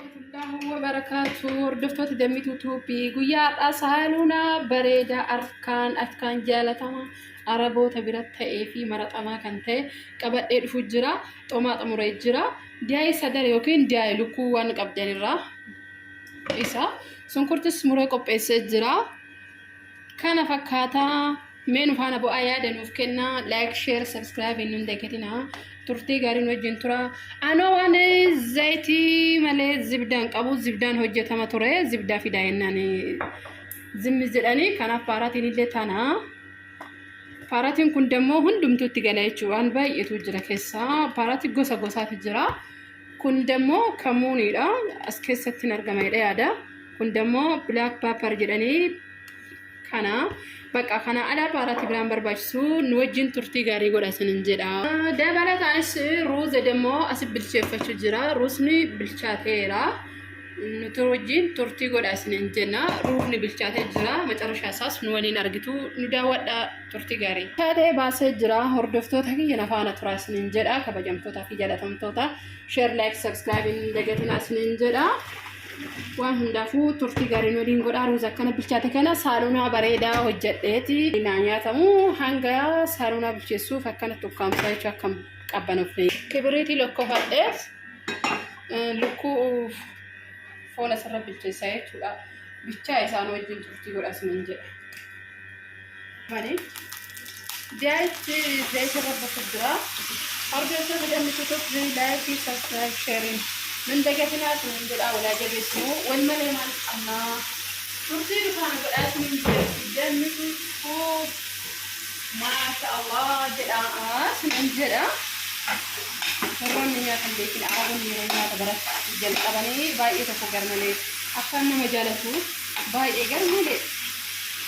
Warahmatullahi wabarakaatu. Hordoftoota Dammituu Tuubii, guyyaa har'aa saaluunaa bareedaa arkaan akkaan jaalatamaa Araboota bira ta'ee fi maraxamaa kan ta'e qabadhee dhufu jira. Xomaa xumuree jira. Diyaayi sadar yookiin diyaayi lukkuu waan qabdanirraa isa. Sunkurtis muree qopheessee jira. Kana fakkaataa, mee nu faana bu'aa, yaada nuuf kennaa, like, share, subscribe hin dagatinaa. Turtii gaariin wajjin tura. Anoo waan zayitii malee zibdaan qabu, zibdaan hojjetama ture, zibdaa fidaa jennaan zimmi jedhanii, kanaaf paaraatiin illee tana. Paaraatiin kun dammoo hundumtuu itti gala jechuudha. Waan baay'eetu jira keessaa. Paaraatii gosa gosaatu jira. Kun dammoo kamuuniidha. As keessatti hin argama jedhee yaada. Kun dammoo black pepper jedhanii kana. Bakka kana alaa paaraatii biraan barbaachisu, nu wajjin turtii gaarii godha isinin jedha. Dabalataanis ruuza dammoo asi bilcheeffachuu jira. Ruusni bilchaateera. Nuti wajjin turtii godha isinin jenna. Ruufni bilchaatee jira. Macarashaa isaas nu waliin argitu. Nu daawwadha, turtii gaarii. Bilchaatee baasee jira. Hordoftoota kiyya, na faana tura isinin jedha. Kabajamtootaa fi jaalatamtoota. Share, like, subscribe hin dagatinaa isinin jedha. Waan hundaafuu turtii gaariin waliin godhaa. Ruuza akkana bilchaate kana saalunaa bareedaa hojjedheeti. Naa nyaatamu hanga saalunaa bilcheessuuf akkana tukkaamsaa jechuun akkam qabbanofne. Kibiriitii lokkofadheef lukkuu foon asirra bilcheessaa jechuudha. Bichaa isaan wajjin turtii godha isinin jedha. Mani Jaayitti zayita irra buusu jira. Hordoftoota Dammituu Tuubii, like, subscribe, sharing nun dagatinaa isinin jedha. Walaa jabeessinu, wal malee maal qabnaa? Turtii dhufaana godhaa isinin jedha. Dammituu Tuub maasha Allah jedha isinin jedha. Warroonni nyaata hin beekin, Araboonni yeroo nyaata barachuu jalqabanii baay'ee tokko garmalee akkaan nama jaalatu, baay'ee garmalee.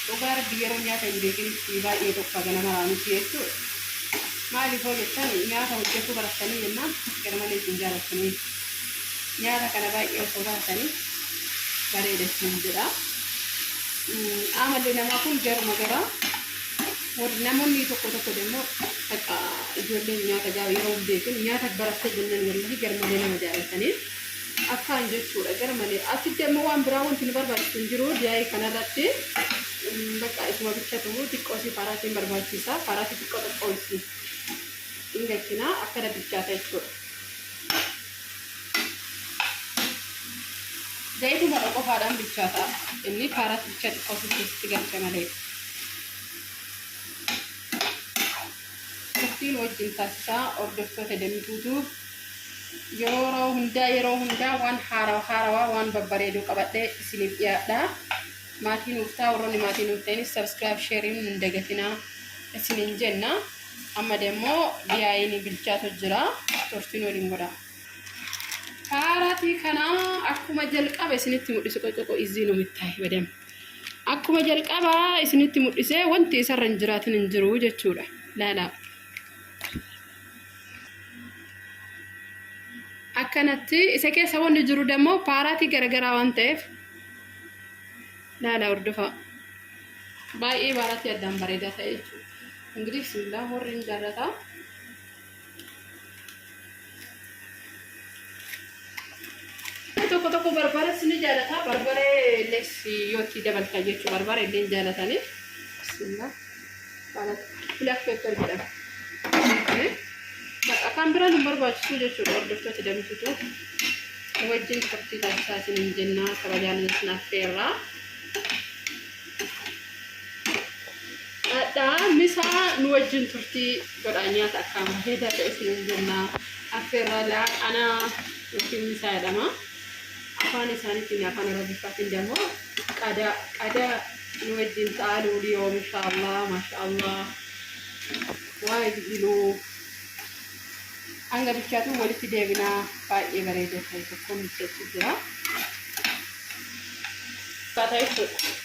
Dhugaa Rabbi, yeroo nyaata hin beekinitti baay'ee tokko haga nama raanuti jechuudha. Maaliif hoo jettan, nyaata hojjetuu barattanii jennaan garmalee isin jaalatanii. Nyaata kana baay'ee osoo baratanii bareeda isin jedha. Amalli namaa kun garuma gara namoonni tokko tokko immoo bakka ijoolleen nyaata gaafa yeroo hin beekin nyaata barattee jennaan wallahi garmalee nama jaalatanii akkaan jechuudha garmalee. Asitti ammoo waan biraa wanti nu barbaachisu hin jiru. Diyaayii kanarratti bakka isuma bichatu xiqqoo si paaraatiin barbaachisa. Paaraatii xiqqoo xiqqoo isi hin galchina, akkana bilchaata jechuudha. Zayituma qofaadhaan bilchaata. Inni paaraatii bicha xiqqoo si keessatti galcha malee. Turtiin wajjin taasisaa, hordoftoota Dammituutu. Yeroo hundaa, yeroo hundaa waan haarawaa haarawaa, waan babbareedoo qabadhee isiniif dhiyaadha. Maatii nuuf ta'a, warroonni maatii nuuf ta'anis subscribe, sharing hin dagatinaa isiniin jenna. Amma immoo diyaayiin bilchaatu jira. Turtiin waliin godha. Paaraatii kana akkuma jalqaba isinitti mul'isu, qoqqoqqo izii nu mittaa'i badam. Akkuma jalqaba isinitti mul'isee wanti isarra hin jiraatin hin jiru jechuudha. Laalaa. Akkanatti isa keessa wanni jiru dammoo paaraatii garagaraa waan ta'eef, laala, hordofaa. Baay'ee paaraatii addaan bareedaa ta'e jechuudha. Ingilis bismillah, warri hin jaallata. Tokko tokko barbarees ni jaalata. Barbaree illee yoo itti dabaltan jechuudha. Barbaree illee hin jaalatanii. Bismillah. Black pepper jedhama. Bakka kan biraan hin barbaachisu jechuudha, hordoftoota Dammituutu. Wajjin turtii taasisaa isiniin jenna, kabajaan isin affeerraa. Dhadhaa misaa nu wajjin turtii godhaa, nyaata akkaan bareedaa ta'e isiniin jenna. Affeerraa laaqanaa yookiin misaa jedhama. Afaan isaaniitiin, afaan Arabiffaatiin immoo qadaa qadaa. Nu wajjin ta'aluu liyoom inshaallah, maashaallah, waa iluu hanga bilchaatu walitti deebinaa. Baay'ee bareeda ta'e tokkoon bilchachuu jira. Akkaataa jechuudha.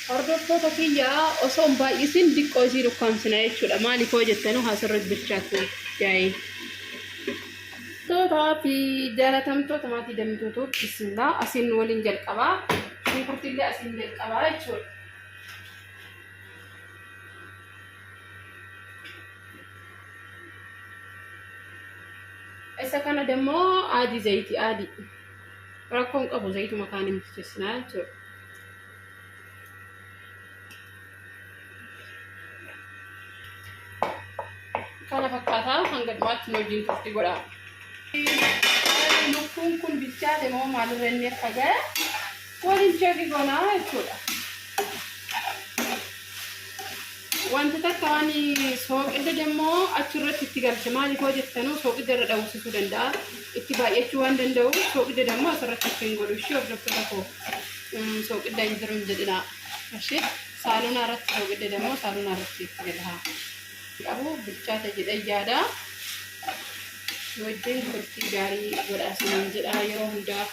Hordoftoota kiyya, osoo hin baay'isin diqqoo isii ukkaamsina jechuudha. Maaliif hoo jettanu, asirratti bilchaatu yaa'ee. Hordoftoota fi jaalatamtoota maatii Dammituutu, bismillah, asiin waliin jalqabaa. Shunkurtiillee asiin jalqabaa jechuudha. Isa kana dammoo adii zayitii adii. Rakkoon qabu zayituma kaan hin bilcheessinaa jechuudha. Kana fakkaataa hanga dhumaatti nu wajjin turtii godhaa. Lukkuun kun bilchaate moo maalirra inni akka ga'e waliin cheeki goonaa jechuudha. Wanti takka waan sooqidda demmoo achirratti itti galche maaliif hoo jettanuu sooqidda irra dhawwisiisuu danda'a. Itti baay'achuu waan danda'u sooqidda demmoo asirratti itti hin godhu ishee hordoftoota koo sooqidda hin jiru hin jedhinaa. Ishee saalonaa irratti sooqidda demmoo saalonaa irratti itti galha. Qabu bilchaate jedhee yaada. Wajjin turtii gaarii godhaa isiniin jedha yeroo hundaa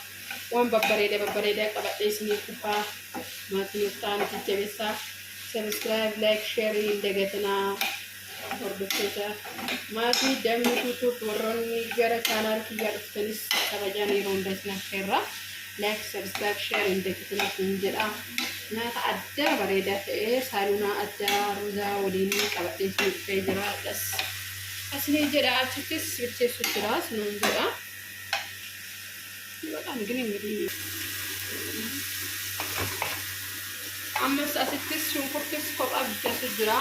waan babbareeda babbareedaa qabadhee isiniif dhufaa maatii nuuf ta'an jajjabeessaa subscribe like share hin dagatinaa hordoftoota maatii dammi tuutuuf warroonni gara chaanaal kiyyaa dhuftanis kabajaan yeroo hundaa isin affeerra like subscribe share hin dagatinaa isin jedha nyaata addaa bareedaa ta'e saalunaa addaa ruuzaa waliin qabadhee isin dhufee jira dhas asinii jedha achittis bilcheessu jira sinuun jedha በጣም ግን እንግዲህ ammas asittis shunkurtis kophaa bilcheessu jira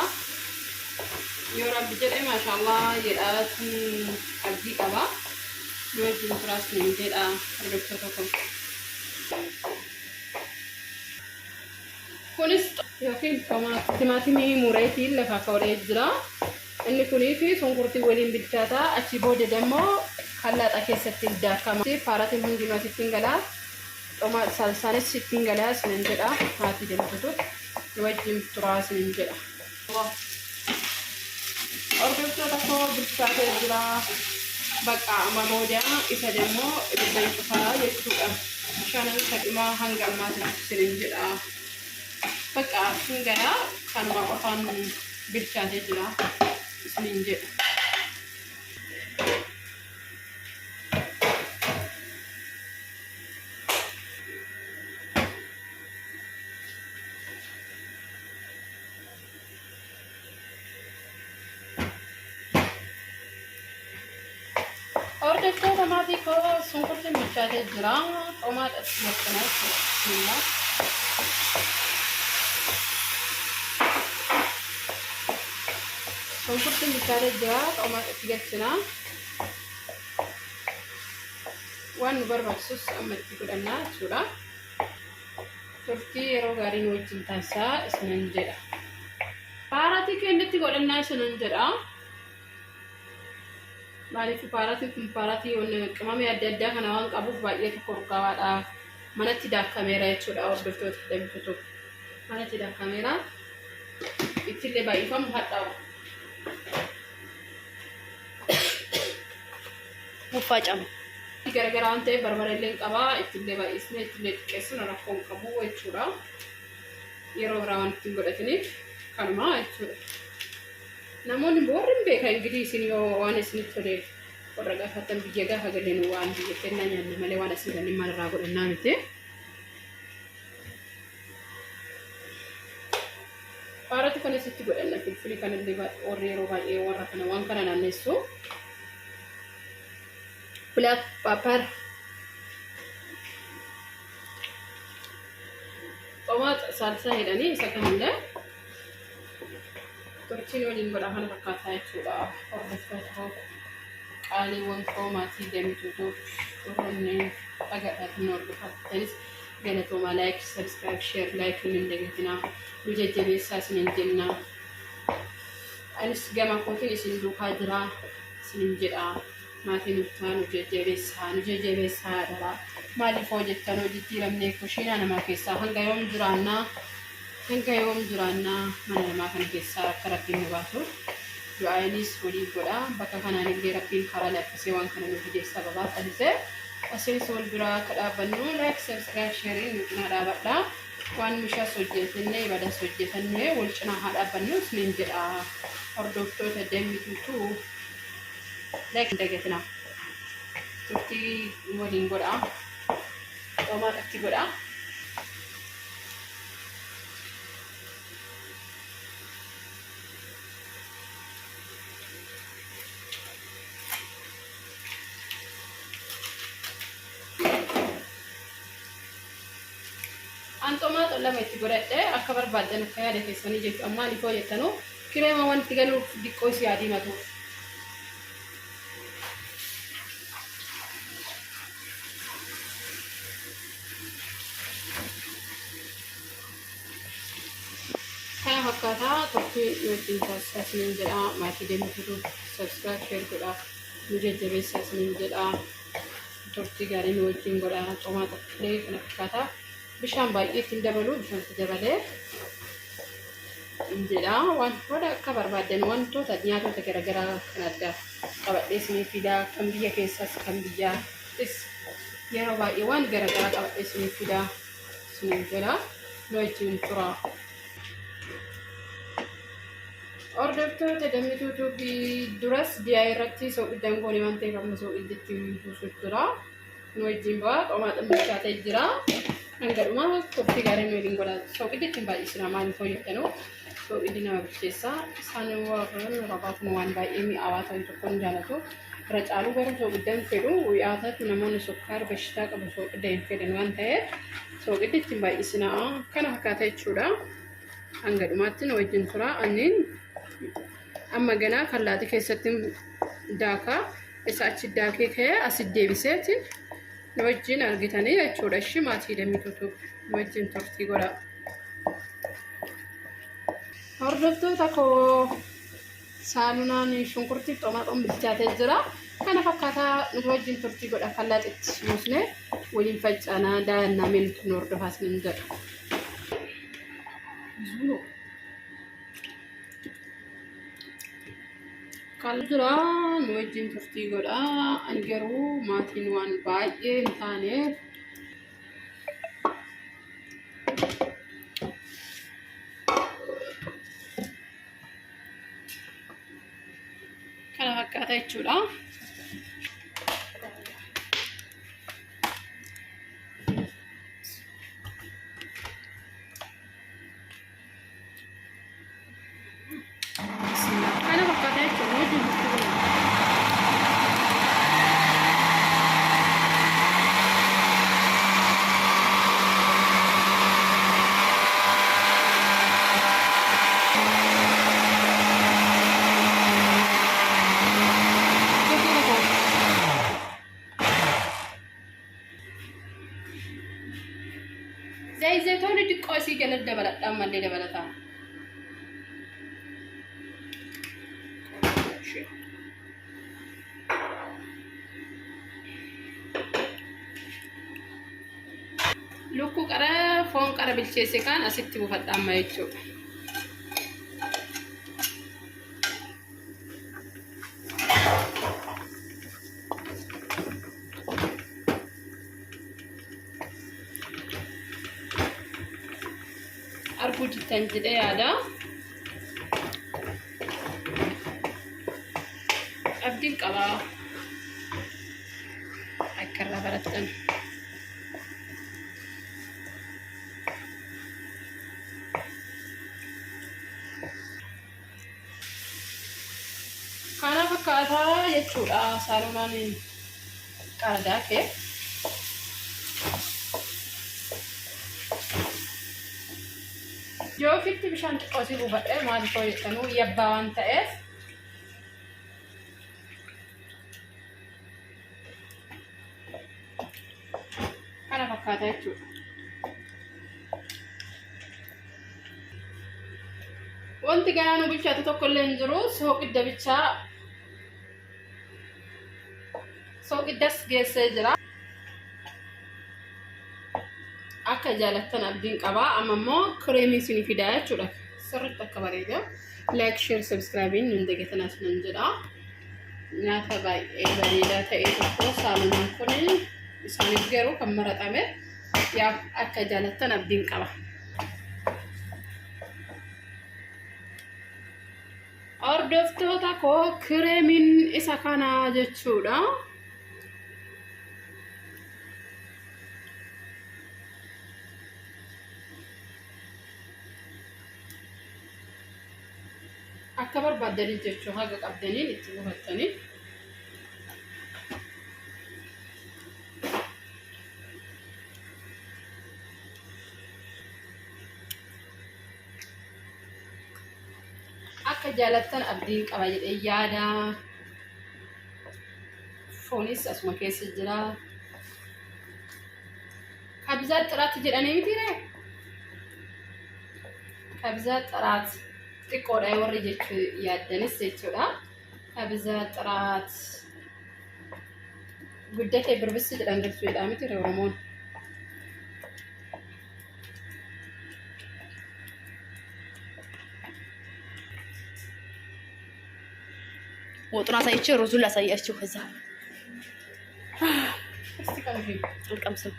yoo rabbi jedhe maashaallah jedhaatiin abdii qaba nu wajjin turaas niin jedha hordoftoota koo kunis yookiin timaatimii mureetiin lafa kaa'ee jira Inni kunii fi shunkurtiin waliin bilchaata. Achi booda dammoo kallaaxa keessatti daakama. Paaratiin hundinuu asitti hin galaa. Xoma salsaanis ittiin galaa isinin jedha. Maatii deemtutu nu wajjin turaa isinin jedha. Hordoftoota koo bilchaatee jira. Bakka amma booda isa dammoo ibiddan cufaa jechuudha. Bishaan isa hanga ammaatti isinin jedha. Bakka hin galaa kanuma qofaan bilchaatee jira isiniin jedha. Hordoftoota maatii koo shunkurtiin bilchaatee jira. Qomaa dhatti maxxanaa jechuudha. Shunkurtiin bilchaatee jira. Qomaa itti galchina. Waan nu barbaachisus amma itti godhannaa jechuudha. Turtii yeroo gaarii nu wajjin taasisaa isinan jedha. Paaratii keenyatti godhannaa isinan jedha. Maaliif paaratiin kun paaratii qimamii adda addaa kana waan qabuuf baay'ee tokko urgaawaadha. Manatti daakameera jechuudha hordoftoota damtutu. Manatti daakameera. Ittillee baay'ifamu hadhaa'u. Muffaacame. Garagaraa waan ta'eef barbara illee qaba. Ittillee baay'isne ittillee xiqqeessinu rakkoo hin qabu jechuudha. Yeroo biraa waan ittiin godhataniif kanuma jechuudha. Namoonni warri hin beekan ingidihi isin yoo waan isinitti tole warra gaafattan biyya gaafa galle nu waan biyya kennaa nyaanna malee waan asii galle maal irraa godhannaa miti. Faarati kana sitti godhanna filfilii kanallee warri yeroo baay'ee warra kana waan kana naannessu. Black pepper. Qomaa saalsaa jedhanii isa kanallee turtiin waliin godhaa kana fakkaataa jechuudha. Hordoftoota koo qaaliiwwan koo maatii deemtuutu warroonni dhagaadhaan nu hordofattanis galatoomaa like subscribe share like hin dagatinaa nu jajjabeessaa isiniin jenna. Anis gama kootiin isin duukaa jira isiniin jedha. Maatii nuuf ta'aa nu jajjabeessaa nu jajjabeessaa adaraa. Maaliif hoo jettan hoo jijjiiramnee kushiinaa namaa keessaa hanga yoom jiraannaa hanga yoom jiraannaa mana namaa kana keessaa akka rabbiin nu baasu du'aayinis waliif godha bakka kanaan illee rabbiin karaa laaffisee waan kana nu fidee sababaa taasise asinis wal biraa akka dhaabbannu like subscribe share nu cinaa dhaabadha waan mishaas hojjetannee badaas hojjetannee wal cinaa haa dhaabbannu isiniin jedha hordoftoota deemituutu like hin dagatinaa turtii waliin godhaa xoomaa itti godhaa. Lama itti godhadhe akka barbaaddan akka yaada keessanii jechuudha. Maaliif hoo jettanuu kireema wanti galuuf diqqoo isii haa diimatuuf. Kana fakkaataa turtii nu wajjin taasisaa isiniin jedha. Maatii deemtuu subscribe share godhaa nu jajjabeessaa isiniin jedha. Turtii gaarii nu wajjin godhaa. Comaa tokkillee kana fakkaataa. Bishaan baay'ee ittiin dabalu bishaan itti dabalee jedha. Wantoota akka barbaaddan wantoota nyaatota garaagaraa kan adda qabadhee isinii fidaa kan biyya keessaas kan biyyaattis yeroo baay'ee waan garaagaraa qabadhee isinii fidaa isiniin jedha. Nu wajjin turaa. Hordoftoota Dammituu Tuubii duras diyaa irratti soogiddan goone waan ta'eef amma soogidditti buusuuf jira. Nu wajjin ba'a xomaaxin bilchaatee jira. Hanga dhumaa turtii gaarii nu waliin godhaa. Soogiddi ittiin baay'isina maaliif hojjettanu soogiddi nama bilcheessa. Isaan warreen rabaatun waan baay'ee mi'aawaa ta'an tokko hin jaalatu. Irra caaluu garuu soogidda hin fedhu. Wi'aatatu namoonni sukkaar bashitaa qabu soogidda hin fedhan waan ta'eef soogiddi ittiin baay'isina. Kana fakkaata jechuudha. Hanga dhumaatti nu wajjin tura. Anniin amma ganaa kallaaxii keessatti daakaa isa achi daakee ka'ee asi deebiseeti nu wajjin argitanii jechuudha. Ishii maatii Dammituu nu wajjin turtii godhaa. Hordoftoota koo saalunaan shunkurtii xomaaxoon bilchaatee jira. Kana fakkaataa nu wajjin turtii godha kallaaxitti buusnee waliin faccaanaa daa'annaa mee nutti nu hordofaa isiniin jedha. Kan jira nu wajjin turtii godha. Ani garuu maatiin waan baay'ee hin taaneef kana fakkaata jechuudha. Kana fakkaata jechuudha. Wajjin turtii godha. Zayitoonni xiqqoo isii jala dabaladha ammallee dabalataa. Lukkuu qara foon qara bilcheesse kaan asitti buufadha amma jechuudha. Arguu jirtan jedhee yaada. Abdiin qaba akka irraa barattan. Kana fakkaataa jechuudha saalonaan qara daakee. Yoo ofitti bishaan xiqqoo si buufadhe maal koo jettanuu yabbaa waan ta'eef. Kana fakkaata jechuudha. Wanti ganaa nu bilchaatu tokko illee hin jiru. Sooqidda bichaa sooqiddas geessee jira. Akka jaalattan abdiin qaba. Amma immoo kireemii isinii fidaa jechuudha. Sirriitti akka bareeda. Like, share, subscribe nun deeggartan asinan jedha. Nyaata baay'ee bareedaa ta'e tokko saamunaan kun isaaniif garuu kan maratame yaa akka jaalattan abdiin qaba. Hordoftoota koo kireemiin isa kana jechuudha. Akka barbaaddanii jechuu haga qabdaniin itti buufattanii. Akka jaalattan abdiin qaba jedhee yaada. Foonis asuma keessa jira. Kabizaa xiraatti jedhanii miti ree? Kabizaa xiraat xiqqoodha warri jechuu yaaddanis jechuudha. Kabizaa xiraat guddatee birbissi jedhan jechuudha miti ree Oromoon. ወጡን አሳይቼ ሩዙን ላሳያችሁ። ከዛ አልቀምስም።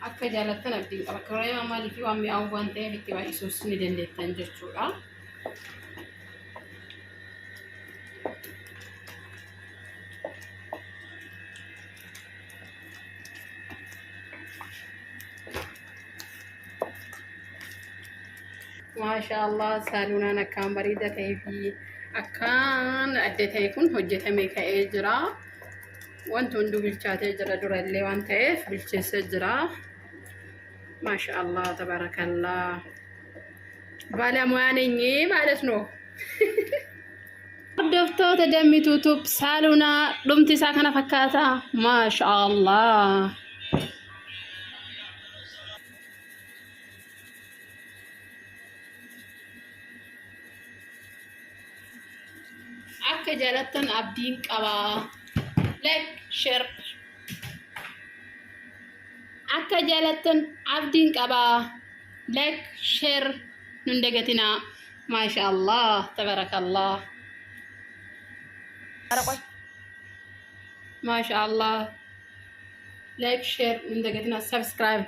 Akka jaalattan abdiin qaba. Kireema maalii fi waan mi'aawu waan ta'eef itti baay'isuus ni dandeettan jechuudha. Maasha Allah, saaluunaan akkaan bareeda ta'ee fi akkaan adda ta'e kun hojjetamee ka'ee jira. Wanti hunduu bilchaatee jira, durallee waan ta'eef bilcheessee jira. Maasha Allah, tabarakallah. ባለሙያ ነኝ ማለት ነው። Hordoftoota Dammituu Tube, saaluunaa dhumti isaa kana fakkaata. Maasha Allah. Akka jaalattan abdiin qaba. Like, share. Akka jaalattan abdiin qaba. Like, share nun dagatinaa. Maasha Allah, tabarakallah. ኧረ ቆይ። Maasha Allah. Like, share nun dagatinaa. Subscribe.